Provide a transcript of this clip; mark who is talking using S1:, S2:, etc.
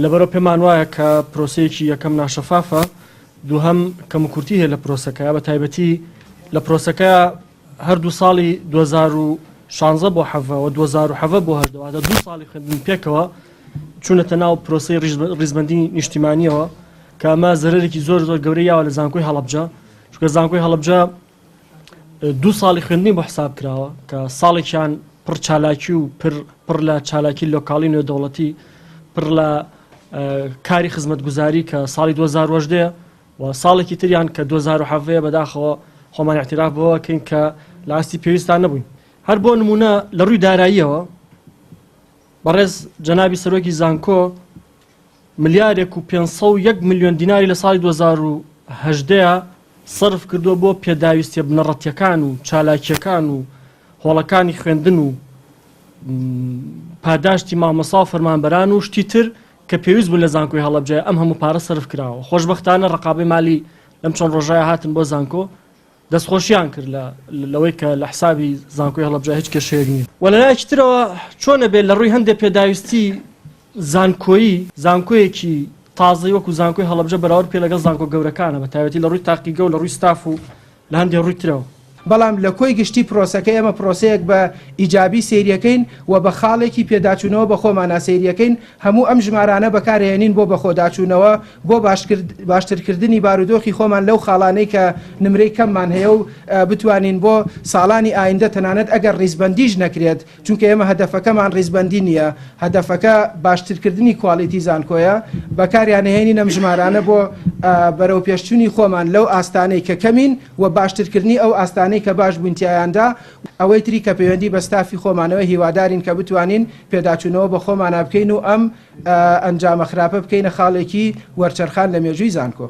S1: لەبەرئەوە پێمان وایە کە پرۆسەیەکی یەکەم ناشەفافە، دووهەم کەموکورتی هەیە لە پرۆسەکە، بە تایبەتی لە پرۆسەکە هەردوو ساڵی 2016 بۆ حەڤە و 2017 بۆ هەژدە واتە دوو ساڵی خوێندن پێکەوە چوونەتە ناو پرۆسەی ڕیزبەندی نیشتیمانیەوە کە ئەمە زەرەرێکی زۆر زۆر گەورەی یاوە لە زانکۆی هەڵەبجە چونکە زانکۆی هەڵەبجە دوو ساڵی خوێندنی بۆ حساب کراوە کە ساڵێکیان پڕ چالاکی و پڕ لە چالاکی لۆکاڵی نێودەوڵەتی پڕ لە کاری خزمەتگوزاری کە ساڵی 2010 و ساڵێکی تریان کە 2017 بەداخەوە خۆمان اعتراف بەوە کەین کە لە ئاستی پێویستان نەبووین هەر بۆ نمونە لە ڕووی داراییەوە بەڕێز جەنابی سەرۆکی زانکۆ ملیارێک و 501 ملیۆن دیناری لە ساڵی 2018 سەرف کردووە بۆ پێداویستیە بنەڕەتیەکان و چالاکیەکان و هۆڵەکانی خوێندن و پاداشتی مامۆسا و فەرمانبەران و شتی تر کە پێویست بوون لە زانکۆی هەڵەبجە ئەم هەموو پارە سەرف کراوە خۆشبەختانە ڕقابەی مالی لەم چەند ڕۆژایە هاتن بۆ زانکۆ دەستخۆشیان کرد لە لەوەی کە لە حسابی زانکۆی هەڵەبجە هیچ کێشەیەک نییە و لەلایەکی ترەوە چۆنە بێت لە ڕووی هەندێک پێداویستی زانکۆیی زانکۆیەکی تازەی وەکو زانکۆی هەڵەبجە بەراورد بکەی لەگەڵ زانکۆ گەورەکانە بە تایبەتی لە ڕووی تاقیگە و لە ڕووی ستاف و لە هەندێ ڕووی ترەوە.
S2: بەڵام لە کۆی گشتی پرۆسەکە ئێمە پرۆسەیەک بە ئیجابی سەیریەکەین و بە خاڵێکی پێداچوونەوە بە خۆمانا سەیریەکەین، هەموو ئەم ژمارانە بەکارئەهێنین بۆ بەخۆداچوونەوە بۆ باشترکردنی بارودۆخی خۆمان لەو خاڵانەی کە نمرەی کەممان هەیە و بتوانین بۆ ساڵانی ئایندە تەنانەت ئەگەر ڕیزبەندیش نەکرێت چونکە ئێمە هەدەفەکەمان ڕیزبەندی نییە، هەدەفەکە باشترکردنی کوالیتی زانکۆیە، بەکاریانەهێنین ئەم ژمارانە بۆ بەرەوپێشچوونی خۆمان لەو ئاستانەی کە کەمین و باشترکردنی ئەو ئاستانەی کە باش بووین تیایاندا، ئەوەی تری کە پەیوەندی بە ستافی خۆمانەوە هیوادارین کە بتوانین پێداچوونەوە بە خۆمانا بکەین و ئەم ئەنجامە خراپە بکەینە خاڵێکی وەرچەرخان لە مێژووی زانکۆ.